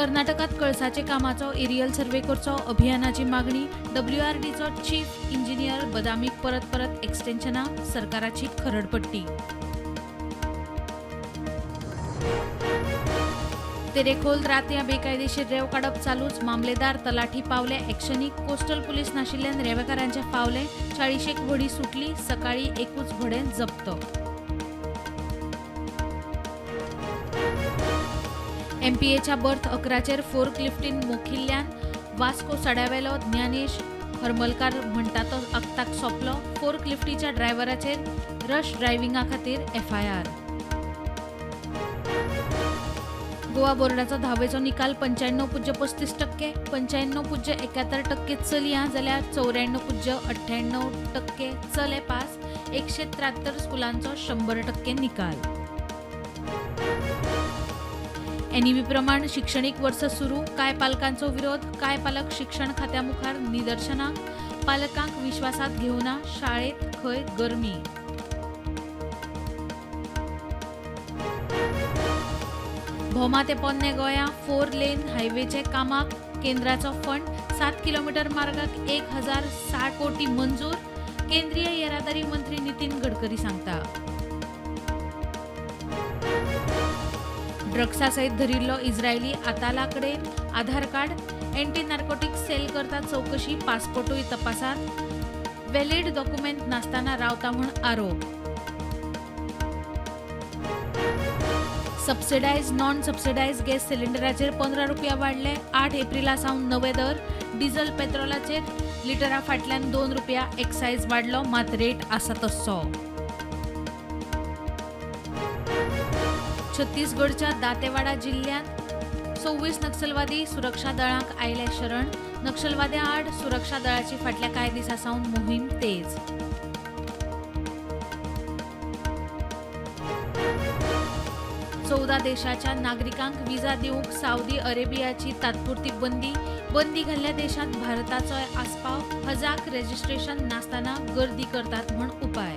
कर्नाटकात कळसाचे कामाचो aerial survey करचो अभियानाची मागणी. डब्ल्यूआरडीचो चीफ इंजिनियर बदामीक परत परत एक्सटेन्शनां, सरकाराची खरडपट्टी. तेरेखोल रातयां बेकायदेशीर रेंव काडप चालूच. मामलेदार तलाठी पावले एक्शनीक. कोस्टल पुलीस नाशिल्ल्यान रेंवेकारांचे फावले. 40 व्हडीं सुटली. सकाळी एकूच व्हडें जप्त. एमपीएच्या बर्थ 11चेर फोर्कलिफ्टीन मोखिल्ल्यान वास्को सड्यावेलो ज्ञानेश हरमलकार म्हणटा तो आक्ताक सोंपलो. फोर्कलिफ्टीच्या ड्रायव्हराचेर रश ड्रायव्हिंगा खातीर एफआयआर. गोवा बोर्डाचो धावेचो निकाल 95.35%. 95.71% चलयां जाल्यार 94.98% चले पास. 173 स्कुलांचो 100% निकाल. एनईपी प्रमाण शिक्षणीक वर्स सुरू. कांय पालकांचो विरोध. कांय पालक शिक्षण खात्या मुखार निदर्शनाक. पालकांक विश्वासात घेवना. शाळेत खंय गरमी. भोमा ते पोन्ने गोंया 4 लेन हायवेचे कामाक केंद्राचो फंड. 7 किलोमीटर मार्गाक 1060 कोटी मंजूर. केंद्रीय येरादारी मंत्री नितीन गडकरी सांगता. ड्रग्सा सयत धरिल्लो इस्रायली आताला कडेन Aadhaar card. Anti narcotic cell करता चवकशी. पासपोर्टूय तपासात. व्हॅलिड डॉक्युमेंट नासतना रावता म्हूण आरोप. सबसिडायज नॉन सबसिडायज गॅस सिलिंडराचेर 15 रुपया वाडले. 8 एप्रिला सावन नवे दर. डिझल पेट्रोलाचेर लिटरा फाटल्यान 2 रुपया एक्सायज वाडलो, मात रेट आसा तस्सो. छत्तीसगडच्या दातेवाडा जिल्ल्यांत 26 नक्षलवादी सुरक्षा दळांक आयले शरण. नक्षलवाद्यां आड सुरक्षा दळाची फाटल्या कांय दिसां सावन मोहीम तेज. 14 देशाच्या नागरिकांक विजा दिवंक सावदी अरेबियाची तात्पुरती बंदी. बंदी घाल्ल्या देशांत भारताचोय आस्पाव. हजाक रजिस्ट्रेशन नासतना गर्दी करतात म्हूण उपाय.